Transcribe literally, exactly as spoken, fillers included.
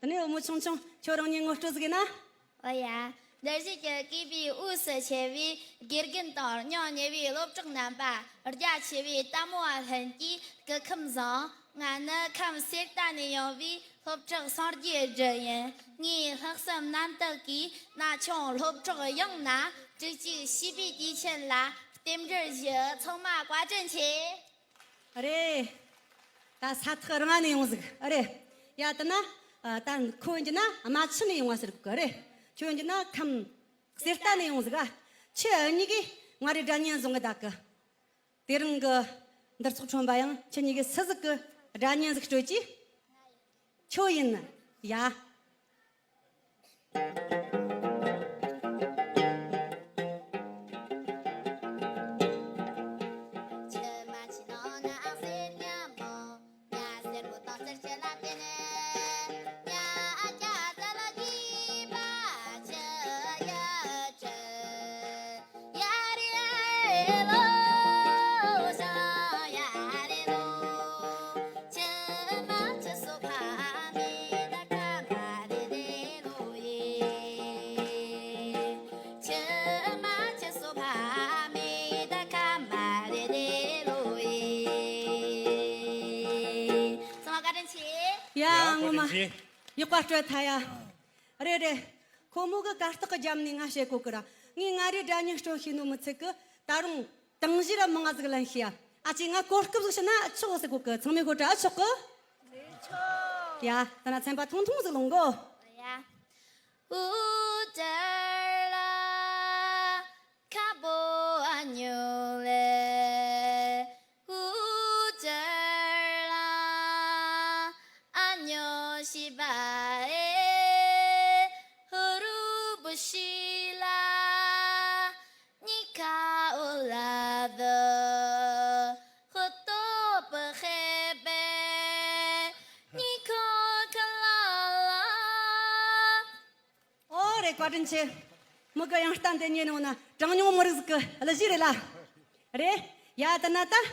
ནས་བུ་མོ་ཆུང་ཆུང་ཁྱོད་རང་ཉིད་ངོ་སྤྲོད་ཟིག་ཡིན་ན། ཨོ་ཡ། འདིར་བཞུགས་ཀྱི་སྐུ་པའི་དབུས་སུ་ཆེ་བའི་དགེ་རྒན་དང་སྙིང་ཉེ་བའི་སློབ་གྲོགས་རྣམ་པ། རྒྱ་ཆེ་བའི་ལྟད་མོ་བ་ལྷན་རྒྱས་སྐུ་ཁམས་བཟང་། ང་ནི་ཁམས་གསེར་རྟ་ནས་ཡོང་བའི་སློབ་གྲོགས་སངས་རྒྱས་སྒྲོལ་ཡིན། ངའི་ལྷག་བསམ་རྣམ་དག་གིས་ན་ཆུང་སློབ་གྲོགས་ཡོངས་ནས་དྲུག་ཅུ་བྱིས་པའི་དུས་ཆེན་ལ་རྟེན་འབྲེལ་ཞུ། ཚང་མ་བཀའ་དྲིན་ཆེ། ཨ་རེ། ད་ས་ཐག་རིང་ང་ནས་ཡོང་ཟིག་ཨ་རེ། ཡ་དེ་ན། ཨ། ད་ཁོ་ཡིན་གྱི་ན་རྨ་ཆུ་ནས་ཡོང་བ་ཟེར་གི་རེད། ཁྱོད་ཡིན་གྱི་ན་ཁམས་གསེར་རྟ་ནས་ཡོང་ཟིག་ཨ། ཁྱེད་གཉིས་ཀས་མངའ་རིས་སྒྲ་སྙན་བཟུང་གི་བསྡད་གི། དེ་རིང་གི་འདིར་ཚོགས་ཁྲོམ་པ་ཡང་ཁྱེད་གཉིས་ཀས་སུ་ཟིག་གི་སྒྲ་སྙན་ཟིག་སྤྲོད་ཀྱི། ཁྱོད་ཡིན། ཡ། ཚང་མ་བཀའ་དྲིན་ཆེ། ཡ། ཡ། ངོ་མ། བཀའ་དྲིན་ཆེ། ཡག་པ་སྤྲོད་ཐལ་ཡ། རེད་རེད། ཁོ་མོ་གི་གར་སྟེགས་ཀྱི་རྒྱབ་ནས་ང་བཤད་གོ་གི་ར། ངས་མངའ་རིས་སྒྲ་སྙན་སྤྲོད་ཤེས་ནོ་མི་ཚད་གི། ད་རུང་དང་ཞིག་ར་མང་ང་ཟིག་ལེན་ཤེས་ཡ། ཨ་ཅེ་ང་གོ་སྐབས་ཟིག་བྱིན་ན་ཨེ་ཆོག་ཟེར་གོ་གི། ཚང་མས་གོ་དྲ་ཨེ་ཆོག་གི། ཡ། ད་ན་ཚན་པ་ཐུང་ཐུང་ཟིག་ལོངས་གོ། ཡ། ཨུ་ཏྲ་ལ་ཁ་པོ་ཨ་ཉོ་ལེ། ཨུ་ཏྲ་ལ་ཨ་ཉོ་ཤི་བ་ཨེ། ཧུ་རུ་བུ་ཤི་ལ་ཉི་ཁ་ཨོ་ལ་དུ་ཧུ་ཏོ་པུ་ཧེ་པེ་ཉི་ཁོ་ཁ་ལ་ལ། ཨོ་རེད། བཀའ་དྲིན་ཆེ། མི་གི་ཡང་གཏམ་དེ་ཉན་ནོ་ན་གྲངས་ཉུང་མི་རིགས་ཟིག་གི་གླུ་གཞས་རེད་ལ། རེད། ཡ་དེ་ན་ད་